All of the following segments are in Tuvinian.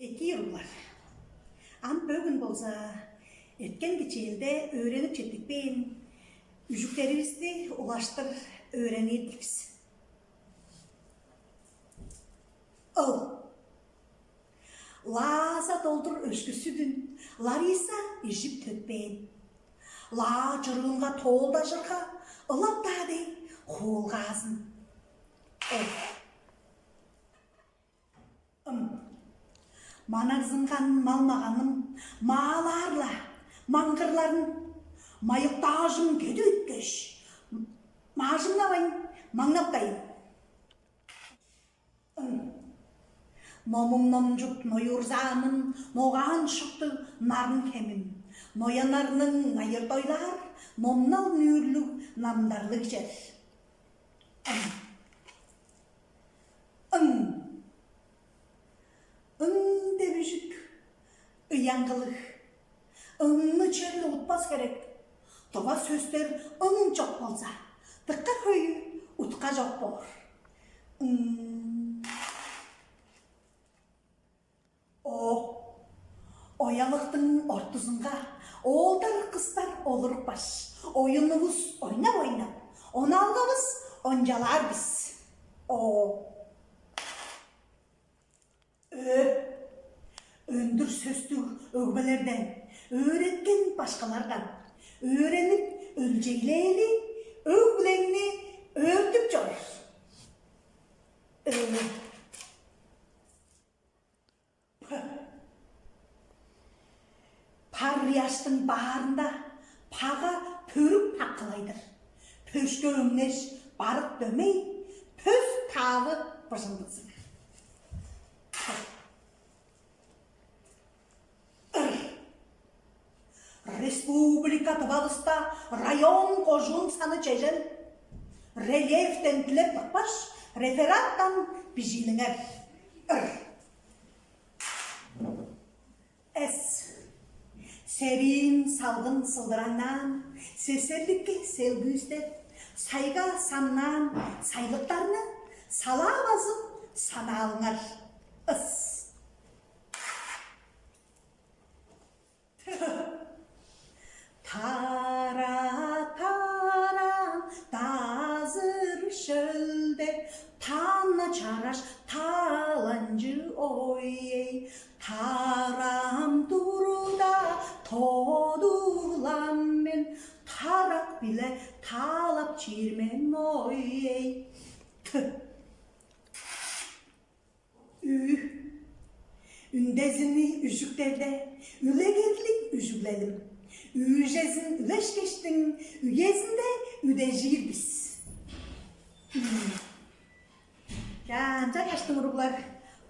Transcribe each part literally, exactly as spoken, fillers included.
Эки уруглар. Ам бөгүн болза эрткен кичээлде өөренип четтикпээн үжүктеривисти улаштыр өөренир бис. Ыл. Лааза долдур өшкүсүдүн Лариса ижип төтпээн. Лаа чырыынга тоолдажырга ылап-даа дег хуулгаазын. Ыл. Ым. Манагзынган мал-маганым маалаар-ла маңгырларын, майыктаажым кеди үткеш, маажыңнавайн маңнаптайын. Ым. Номум номчуп ноюрзааным ногаан шуптуг нарын хемим, нояннарның найыр дойлаар номнал нүүрлүг намдарлыг чер. Ым. Ың. Ың деп үжүк ыяңгылыг. Ыңны черле утпас херек. Тыва сөстер ың чок болза, дыка хөйү утка чок боор. Ың. О. Оялыктың ортузунга оолдар кыстар олурупкаш, оюнувус ойнап-ойнап, онаалгавыс ончалаар бис. О. Ө. Өндүр сөстүг өгбелерден, өөреткен башкалардан өөренип, өлчейлээли өг-бүлеңни өөртүп чор. Ө. Пар ыяштың баарында пага пөрүк паккылай-дыр. Пөшке өңнеш барык дөмей, пөс таавы быжыңдызын. Ыр. Республика Тывавыста район, кожуун саны чежен. Рельефтен дилеп бакпаш, рефераттан бижиилиңер. Ыр. Эс. Сериин салгын сылдыраңнаан, сесерликке селгүүстеп, сайга самнаан сайлыктарны салаавазып санаалыңар. Ыс. Тара-тара дазыр шөлде, таанна чараш тааланчы ой-ей. Тарам турда тодуглам мен, тарак-биле таалап чиир мен ой-ей. Т. Ү. Үндезини үжүктерде үлегерлиг үжүглелим. Үүжезин үлешкештиң үезинде үдежир бис. Ү. Чаа, ынчангаштың, уруглар,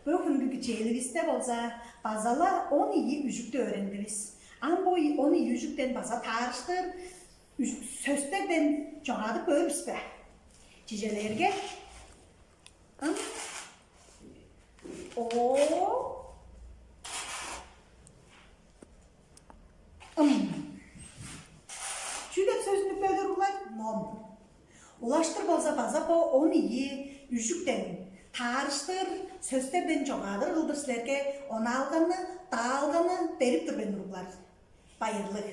бо хүнгү кичээливисте болза база-ла он ийи үжүктү өөрендивис. Ам бо он ийи үжүктен база таарыштыр үж-, сөстерден чогаадып көөр бис бе? Чижелээрге, ым, о, ым. Чүү деп сөзүнү бөлүр улар? Ном. Улаштыр болза база бо он ийи үжүктен таарыштыр сөстерден чогаадыр кылдыр силерге онаалганы, даалганы берип тур мен, уруглар. Байырлыг.